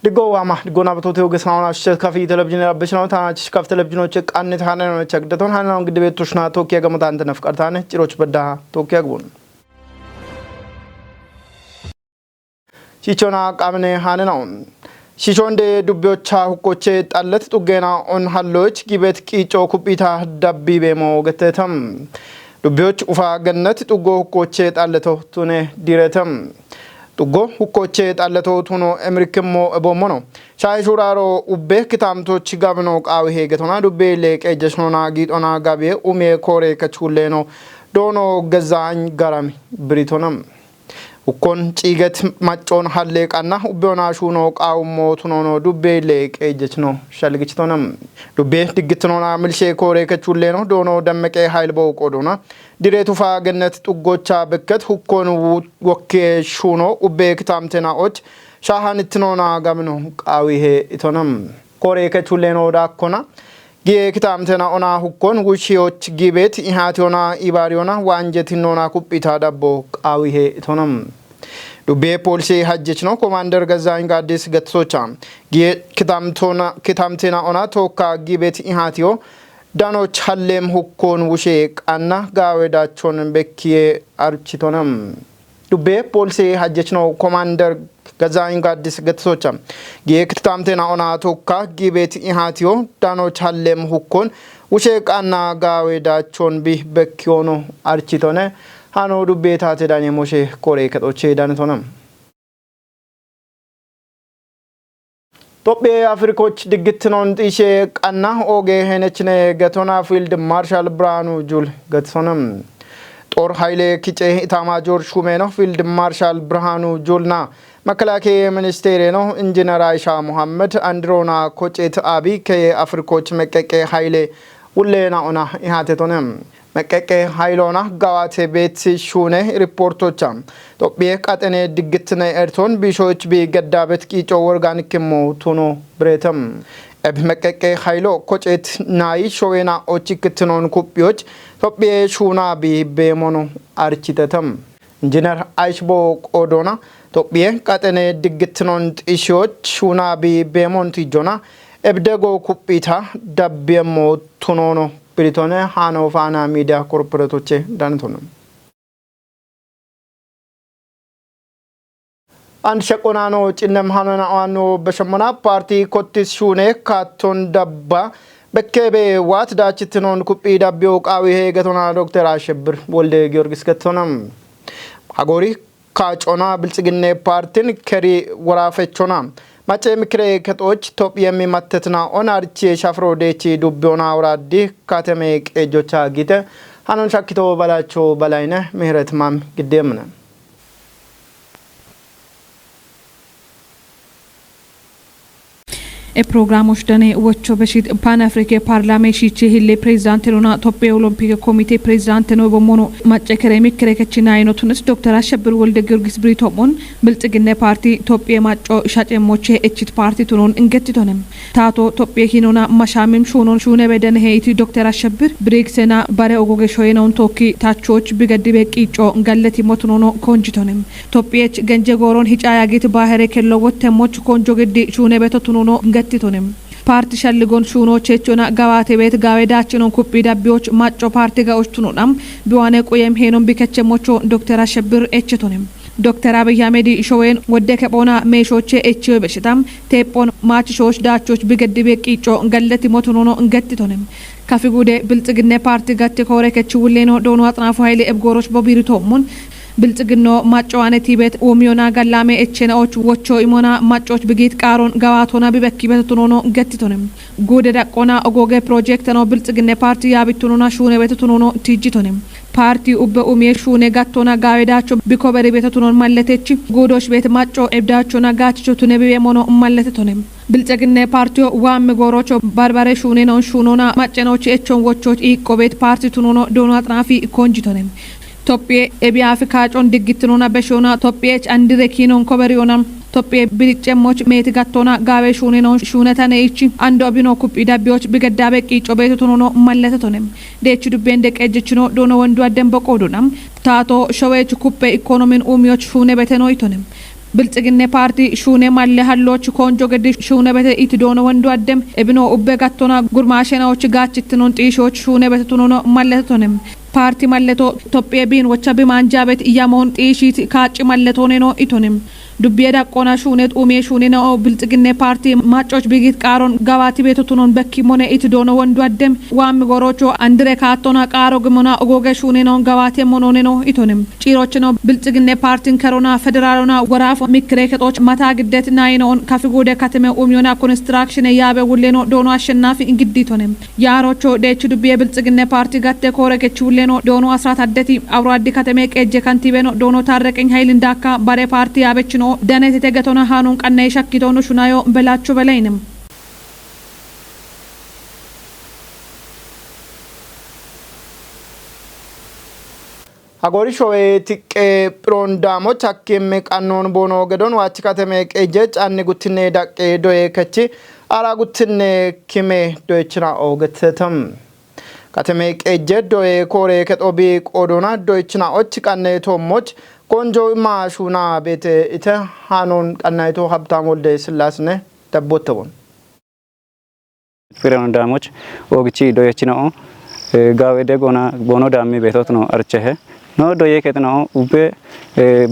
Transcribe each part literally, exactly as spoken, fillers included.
Diggo waama, diggo nabatoote oge saawona shishkafi televizhiine rabbishino, taana shishkafi televizhiinoche qanne taane no chagdaton, hana no gidde beettushna Tookiya gamotaante nafqartaane, ciroch bedda Tookiya gubun. Shichona qamne hane no. Shishonde dubbiyocha hukkoche xallet xuggeena on halloch gibet qiico kuphita dabbi beemo gettetam. Dubbiyoch ufa gennet xuggo hukkoche xalleto tune diretam. Xuggo hukkoche xalleto tuno emirikkimmo ebommono. Shayi shuraro ubbe kitamtoch gabno qaawi heegetona dubbe leeqe jeshnona giixona gabiye umie koore kachulleno doono Gezaany Garami biritonam. Ukkon ciiget maccon halle qanna ubbeona shuuno qaawummo tunono dubbe leeqe jechno shalgichitona. Dubbe diggittinona milshe koore kachulleno doono Demmeqe Hayil Boo qoodona. Dire tufa gennet xuggocha bekket hukkon wu-, wokke shuuno ubbe kitamtena och shahanittinona gamino qaawihe itonam. Koore kachulleno daakkona. Giye kitamtena ona hukkon wushiyoch gibet ihatiyona ibariyona waanjetinona kuphita dabbo qaawihe itonam. Dubbe polisi hajjechno Komander Gezaany Gaaddis getsocha. Giye kitamtona, kitamtena ona tokka gibet ihatiyo danoch hallem hukkon wushe qanna gaawe dachon bekkiye architonam. Dubbe polisi hajjechno Komander Gezaany Gaaddis getsocha. Giye kitamtena ona tokka gibet ihatiyo danoch hallem hukkon wushe qanna gaawe dachon bi bekkiyono architone. Hano dubbe taate danye moshe koore kexoche danetona. Tophiye Afrikoch diggittinon xiishe qanna oge henechne getona Field Marshal Birhanu Jul getsona. Xor Hayile kice Itamajoor Shumeno Field Marshal Birhanu Julna Mekelaake Ministeereno Injiner Ayisha Mohammed Andirona Kocet Abi ke Afrikoch Meqqeqqe Hayile wullena ona ihatetone. Meqqeqqe Hayilona gawate beet shuune riportocha. Tophiye qaxene diggittine erton bishoch bi geddabet qiico worgan kimmo tuno biretem. Eb Meqqeqqe Hayilo Kocet nayi showena ochikittinon kuphiyoch Tophiye shuuna bi beemono architetem. Injiner Ayishbo qoodona Tophiye qaxene diggittinon xishiyoch shuuna bi beemon tijjona ebdego kuphita dabbiyemmo tunono biritone hano Faana Midiya Korporetoche danetono. And sheqqonano cinnem hanana oanno beshemmona parti kottis shuune kaatton dabba bekkebe waat daachittinon kuphi dabbiyo qaawi heegetona Dokter Ashebir Wolde Giyorgis getona. Hagori kaacona Biltsiginne partin keri worafechona. Macce mikire kexoch Tophiyemi mattetina onarchi shafro deechi dubbiona woradi kateme qeejocha gite hanon shakkito Balacho Balayne Mihret Mam giddemna. E programoch dane wocho beshit Pan Afrike parlame shiche hille presidente lona Tophiye Olympic Komite presidente no bomono macce kere mikire kechina ino tunis Dokter Ashebir Wolde Giyorgis Britomon Biltsiginne parti Tophiye macco shace moche echit parti tunon ingettitonem. Tato Tophiye hinona mashamim shunon shune beden heiti Dokter Ashebir Briksena bare ogoge shoyenon tokki tachoch bigadibe qiico galleti motunono konjitonem. Tophiyech genje gooron hicaya git bahere kello wottemoch konjo giddi shuune beto tunono ingettitonem. Parti shalligon shuuno chechona gawate bet gawe dachinon kuphi dabbiyoch macco parti ga oshtunonam biwane quyem henon bikeche mocho Dokter Ashebir echetonem. Dokter Abiy Ahmed showen wodde kephona meshoche echiyo beshitam teepon machi shosh dachoch bigeddibe qiico galleti motunono ingettitonem. Kafi gude Biltsiginne parti gatti koore kechi wulleno doono Axnafu Hayile ebgoroch bobiritommon. Biltsiginno maccowane tibet uumiyona gallame echena och wocho imona maccoch bigit qaaron gawatona bibekki beto tunono ingettitonem. Guude daqqona ogoge projekteno Biltsiginne parti yaabittunona shuune beto tunono tijjitonem. Parti ubbe umiye shuune gattona gaawe dacho bikoberi beto tunon malletechi guudosh bet macco ebdachona gaachicho tune bibe mono malletetonem. Biltsiginne partiyo waammi goorocho barbare shuune non shuunona maccenochi echon wochoch iiqqo bet parti tunono doono Axnafi konjitonem. Tophiye ebiyafi kaacon diggittinona beshona Tophiyech andire kinon koberiyona Tophiye biliccemoch meeti gattona gaawe shuune non shuunetane ichi ando bino kuphi dabbiyoch bigeddabe qiico beto tunono malletetonem. Deechi dubben deqejechino doono wondu adden boqodonam. Tato showech kuppe ikonomin uumiyoch shuune beteno itonem. Bilxiginne paarti shuune malle halloochi koonjo gedi shuune bete iti doono wondu addem ebino ubbe gattona gurmaashena ochi gaachittinon xiishochi shuune bete tunono malle tone. Paarti malleto Itophiye biin wocha bimaanjaabet iyamoon xiishiiti kaacci malletooneno itonim. Dubbiye daqqoona shuunet umiye shuunina o Bilxiginne paarti maccoch bigit qaaron gawaati beeto tunon bekki mone iti doono wondu addem waammi goorocho andire kaattona qaaro gimona ogooge shuunino gawaati monooneno itonim. Ciirochino Bilxiginne paartin kerona federaalona woraafo mikkire kexoch mata giddet nayinoon kafi guude kateme umiyona konistiraakshine yaabe wulleno doono ashshennafi gidditonim. Yaarocho deechi dubbiye Bilxiginne paarti gatte koore kechi wulleno doono asrat addeti awuraaddi kateme qeejje kantiibeno doono taarreqiny hayil indaakka bare paarti yaabechino danetete getona haanon qannay shakkitoonu shunayo belaacho belaynim. Hagoori showe tiqqe phiroon daamoch hakkimme qannoon boono gedon waach kateme qeejje caanni guttinne daqqe doye kechi ara guttinne kime doyechina oogetetem. Kateme qeejje doye koore kexo bi qoodona doyechina och qanne toommoch konjo imma shuuna beete ite haanon qannayto Habtaam Wolde Sillaasine dabbottebon. Fireon daamoch oogichi doyechina'o gaawe degona boono daammi beetotno archehe. No doye ketna'o ubbe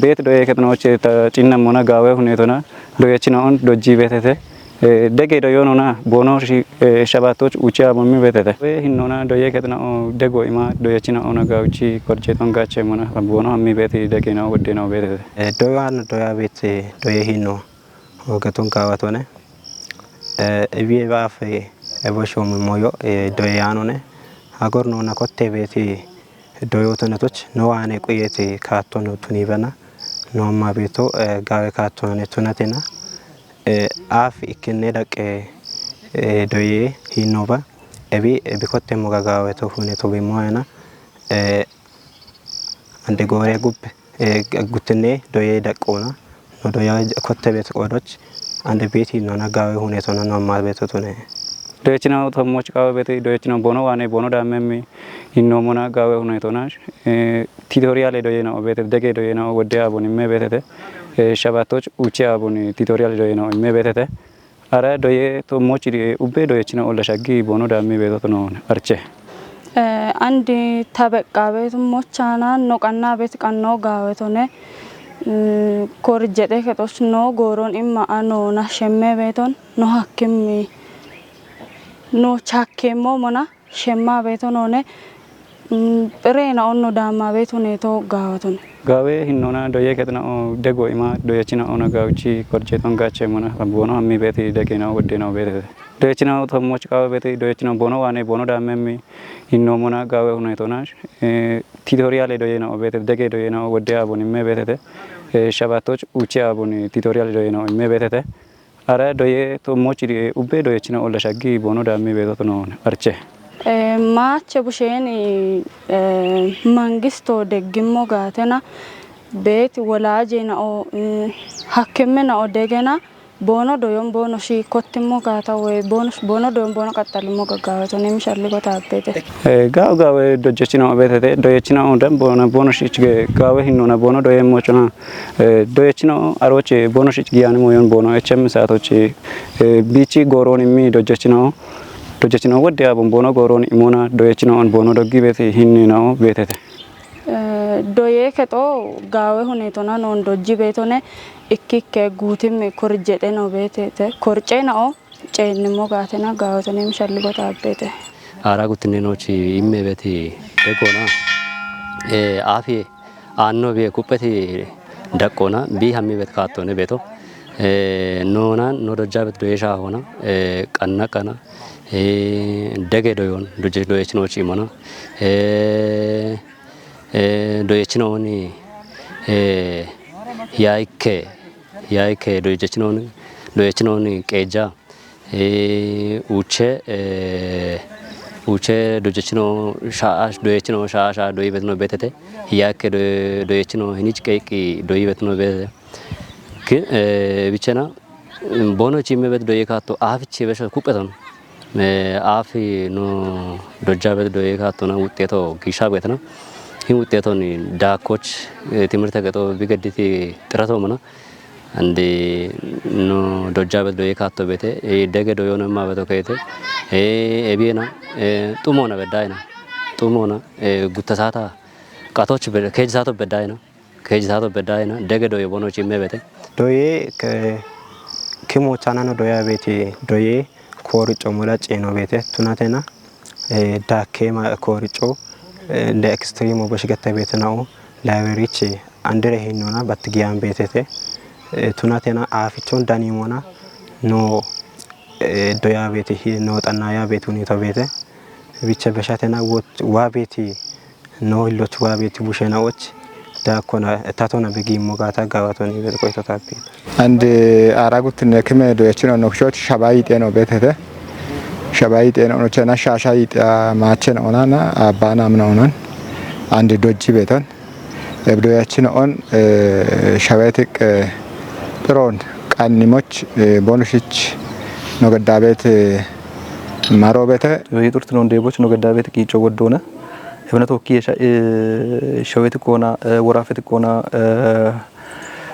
beet doye ketna'oche ta cinnamona gaawe hunetona doyechina'on dojji beetete. Dege doyonona boono shabaattoch uche abommi beetete. We hinnona doye ketna'o dego ima doyechina'ona gaawichi korjeton gachemona boono hammi beeti degena'o woddena'o beetete. Doyo hanno doya beete doye hinno. Ogeton gaawatone. Ebiye baafe ebo shomi moyo doye yaanone. Hagor nona kotte beeti doyotonetoch no waane quyeti kaattono tunibena. No amma beeto gaawe kaattonone tunatena. Aaf ikkinne daqqe doye hinnoba. Ebi ebi kotte moga gaaweto huneto bimmoyena. Ande goore gubbe guttinne doye daqqoona. No doya kotte beet qoodoch ande beeti nona gaawe hunetona no amma beetotone. Doyechina tommoch qaawe beeti doyechina boono waane boono daammemmi innoomona gaawe hunetona. Titoriyaale doyena o beete dege doyena o wodde abon imme beetete. Shabaattoch uche abon titoriyaale doyena o imme beetete. Ara doye tommoch di ubbe doyechina olla shaggi boono daammi beetotono arche. Andi tabeqqaabeetu mochaana no qannabeet qannoo gaawetone. Korjete kexoch no gooron imma anoona shemme beeton no hakkimmi no chakkeemmo mona shemma beeto noone. Phireena onno daamma beeto neeto gaawetone. Gaawe hinnona doye kexna'o dego ima doyechina'ona gaawichi korjeton gachemona boono hammi beeti degena'o woddena'o beetete. Doyechina'o tommoch qaawe beeti doyechina'o boono waane boono daammemmi innoomona gaawe hunetona. Titoriyaale doyena'o beetete dege doyena'o wodde abon imme beetete. Shabaattoch uche abon titoriyaale doyena'o imme beetete. Ara doye tommoch di ubbe doyechina olla shaggi boono daammi beetotono arche. Maache busheeni mangisto deggimmo gaatena beeti wolaajena'o hakkimmena'o degena boono doyon boono shi kottimmo gaata woy boono boono doyon boono qaxxalimmo gaggaawetone mishalligo taabbeete. Gaawe gaawe dojjechina obetete doyechina o dan boona bono shich ge gaawe hinnona boono doyemmo chuna doyechina o aroche boono shich giyani moyon boono echem saatoche bichi gooroni mi dojjechina o dojjechina o wodde abon boono gooroni imona doyechina on boono doggi beti hinnina o betete. Doye kexo gaawe hunetona non dojji beetone ikkikke guutimmi korjete no betete korcena o ceennimmo gaatena gaawotene mishalligo taabbeete. Aara guttinne noochi imme beti deggoona aafi aanno biye kupheti daqqoona bi hammi bet kaattoone beeto noonan no dojja bet doyesha hoona qanna qana dege doyon doyechinoochi imona doyechinooni yaikke yaikke doyechinooni doyechinooni qeejja Uche uche dojechino shaa doyechino shaa shaa doyi betino betete hiyakke doyechino hinich qeeqi doyi betino betete. Kin bichena bono chimme bet doyi kaatto aafichi besha kupheton aafi no dojja bet doyi kaattona wuxxeto giisha betena. Hin wuxxeton daakkoch timirte gexo bigedditi xirato mana Andi no dojja be doye katto bete, e, dege doyono ma beto kete, e, ebiena, e, tumona bedayna, tumona, e, guttasata, qatoch be, keji sato bedayna, keji sato bedayna, dege doye bono cimme bete. Doye ke, kimo chanano doya bete, doye kori comola ceno bete, tunatena, e, dakkema korico, e, le extremo boshigetta betenao, lawerich, andere hinona, bat giyan betete, e, tunatena, afichon danimona, no, e, doya beti, hi-, no, xannaya beti, hunita bete, bicha beshatena, wot, wa beti, no, illoch wa beti, bushenaoch, dakkona, tatona begimmo gata, gawatoni beti, qoyto tappi. And, e, aragutin kime doyachino nokshot shabayi teno betete. Shabayi teno no chena shashayi ta machen onana abana mna onan. And dojji beton. Ebdoyachino on, e, shabetik, e, piron qannimoch, e, bonushich no gaddabet, e, maro bete. Yoyi turtino ndeboch no gaddabet qicho woddona. Ebna tokki yesha, e, shaweti kona, e, worafeti kona, e,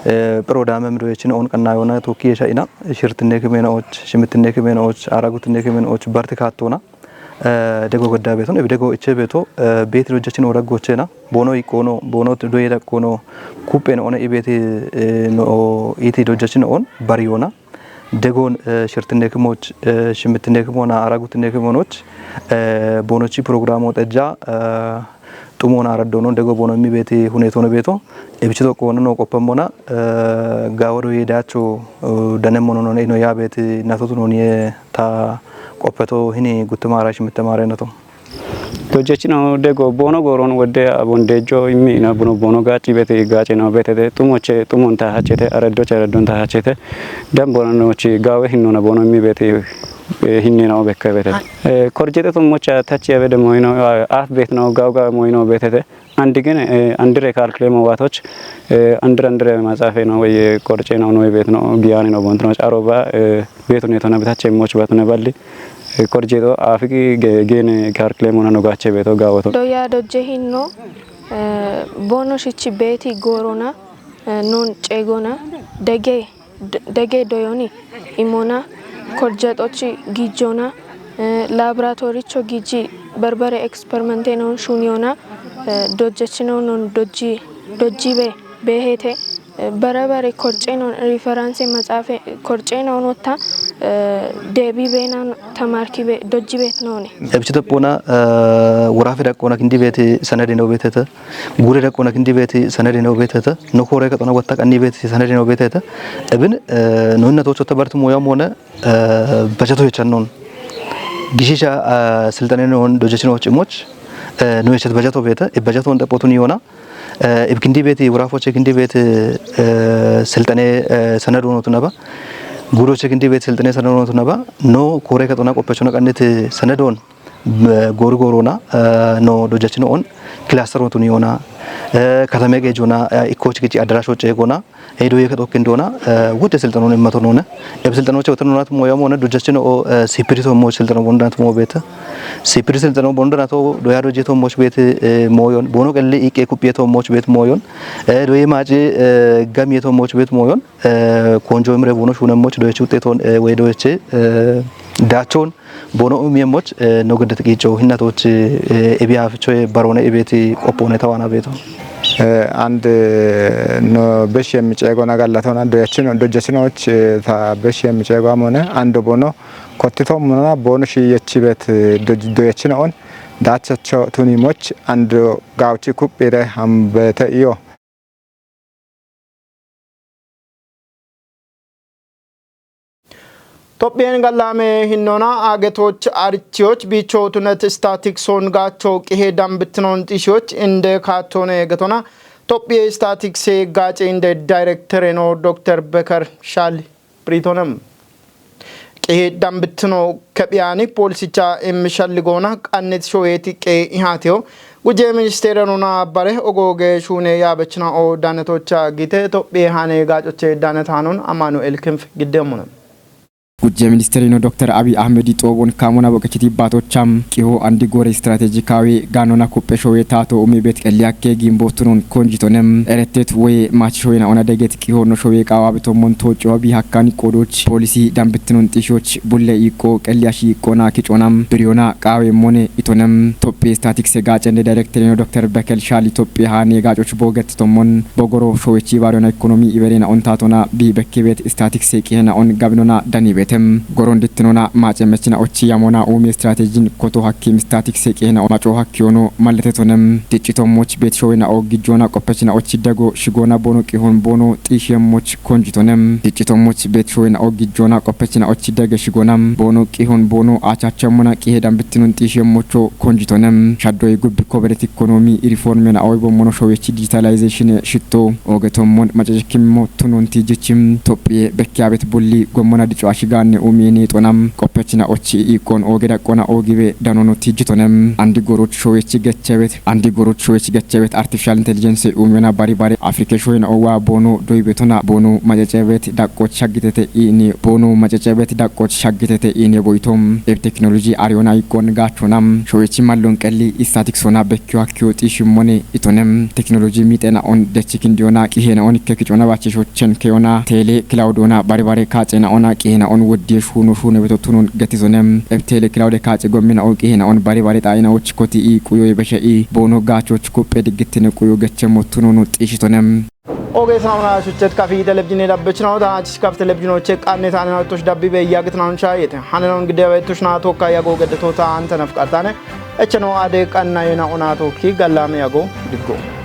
e, pero dame mdo yechin on kanna yona tokki yesha ina, shirtinne kemena och, shimitinne kemena och, aragutinne kemena och, barti kattona. E, dego godda beton, ebi dego iche beto, e, beti dojachin ora gochena, bono ikono, bono doyeda kono, kupen ona ibeti, e, no iti dojachin on, bariona. Degon, e, shirtinne kimoch, e, shimitinne kimona, aragutinne kimonoch, e, bonochi programo tejja, e, tumona araddono, dego bono mi beti hunetono beto, e bichito kono no kopamona, e, gawado yedacho, e, danemono no ino ya beti natotuno nie ta kopeto hini guttumara shimitamare nato. Dojjechino dego bono goron wodde abon dejjo immi ina buno bono gaci bete gaci no betete tumoche tumonta hachete araddoche araddonta hachete dan bono nochi gawe hinnona bono immi bete, e, hinnena o bekke betete. E, korjete tumocha tachi abede moino, a, af bet no gaw gaw moino betete. Andigin, e, andire kalkulemo watoch, e, andire andire matsafe no ye korche no no bet no giani no bonto no charo ba, e, beto ne tona betache moch batone balli. E, korjeto afiki ge-, gene kar klemo na no gache beto gawoto. Doya dojje hinno, e, bono shichi beti gorona, e, non cegona, dege, d-, dege doyoni, imona, korjetochi gijona, e, laboratoricho giji barbare experimente non shuniona, e, dojjechino non dojji, dojji be, behete, Barabare korceno riferanse maxaafe korceno notta, eh, deebi beenano tamarki be dojji beet noone. Ebchi toppona, eh, warafe daqqona kindi beeti sanadi no beetete. Gure daqqona kindi beeti sanadi no beetete. No kore kaxona watta qanni beeti sanadi no beetete. Ebin, eh, no inna tocho tabartu moya mone, eh, bajato yechannon. Gishisha, eh, silxane non dojechino cimoch, eh, no yechat bajato beete. E bajato on depotun yona. Eh, ib kindi beeti, wuraafoche kindi beeti, eh, silxane, eh, sanad wonotu naba. Guuroche kindi beeti silxane sanad wonotu naba. No kore kaxona qoppechona qanniti sanad won, eh, goru gorona, eh, no dojachino on cluster wonotu ni yona. Eh, katame gejona, eh, ikkoch gichi adarashoche gona. Eh, doye kaxo kindona, eh, wude silxanon immato nona. Eb silxano che wotan nonat moya mona dujachin o, eh, sipiri to mo silxano bondanat mo beta. Sipiri silxano bondanat o doya doje to moch bete, eh, moyon. Bono qelli ike kupiye to moch bet moyon. Eh, doye maci, eh, gamiye to moch bet moyon. Eh, konjo imre bono shuna moch doye chute ton, eh, we doye che, eh, dachon. Bono umiye moch, eh, no gede tiqicho hinna toch, eh, ebi aficho, eh, barone ebeti qopone tawana beto. Eh, and, eh, no besh yemice gona gallatona doyachino, dojachino och, eh, ta besh yemice go amone, ando bono kottito mona bono shi yechi bet, eh, do, doyachino on, dachacho tuni moch, ando gauchi kupire hambete iyo. Tophphiyen gallame hinnona agetoch arichiyoch bicho tunet statikson gacho qihe dambitnon xishiyoch inde katone getona Tophphiye statikse gace inde dayrektere no Dokter Bekar Shali Britonem. Qihe dambitno kephiyani polisicha immishalligoona qannit shoyeti qe ihateo. Guje ministeera nuna bare ogoge shune yabechna o danetocha gite Tophphiye hane gacoche danetanon Amanuel Kinf giddemuna. Gujje ministerino Dokter Abiy Ahmed Xoobon kaamona boqechiti baatocha qiho andi gore strategikawe gaanona kupheshowe taato umi bet qelli akke giimboottunon konjitonem. Erettet woye maachishowena ona deget qiho no showe qaawa bitommon tooco bi hakkan qoodoch poolisi dambittinon xiishoch bulle iiqqo qelli ashi iiqqona kicoonam biriyona qaawe mone itonem. Tophi statikse gaacende dayrekterino Dokter Bekel Shaal Tophi haane gaacoch booget tommon bogoro showechi baariyona ekonomi iberena on taatona bi bekkebet statikse qihena on gabinona danibetem. Goron dittinona maacemechina ochi yamona uumi stratejin koto hakkim statikse qihena on maco hakkiyoono malletetonem. Diccitommoch bet showena o gijjoona qoppechina ochi dego shigoona boono qihon boono xiishiyemmoch konjitonem. Diccitommoch bet showena o gijjoona qoppechina ochi dege shigoonam boono qihon boono aachachemmona qihe dambittinun xiishiyemmocho konjitonem. Shaddoy gubbi koberetik ekonomi riformena oy bommono showechi digitalization shitto oogetommon macacekimmo tununti jichim Tophiye bekkiyabet bulli gommona dico ashiganne umiye niixonam qoppechina ochi iiqqon ooge daqqona oogibe danono tijjitonem. Andi goroch showechi gechebet andi goroch showechi gechebet artificial intelligence umiyona bari bare Afrike shoyena owa boono doybetona boono macacebet daqqoch shaggitete iini boono macacebet daqqoch shaggitete iine boytom eb teknoloji ariyona iiqqon gaachonam showechi mallon qelli istatiksona bekkiyo hakkiyo xiishimmone itonem. Teknoloji miixena on dechikin diyona qihena on ikke kicona bachishochen keyona tele kilawudona bari bare kaaxena ona qihena on woddiye shuuno shuune beto tunun getitonem. Eb tele kilawude kaaxe gommina on qihena on bari bare xaayina och koti i quyo beshe i boono gaachoch kupphe diggittine quyo gechemmo tunono xiishitonem. Ogeesinauna shuchet kafi televizhine dabbechinawta achich kaf televizhinoche qanne taanena tosh dabbibe yaagitinaun shaayete. Hanenon gidewe tushna tokka yago gedetota antanaf qartane. Echeno ade qanna yena ona tokki gallame yago diggo.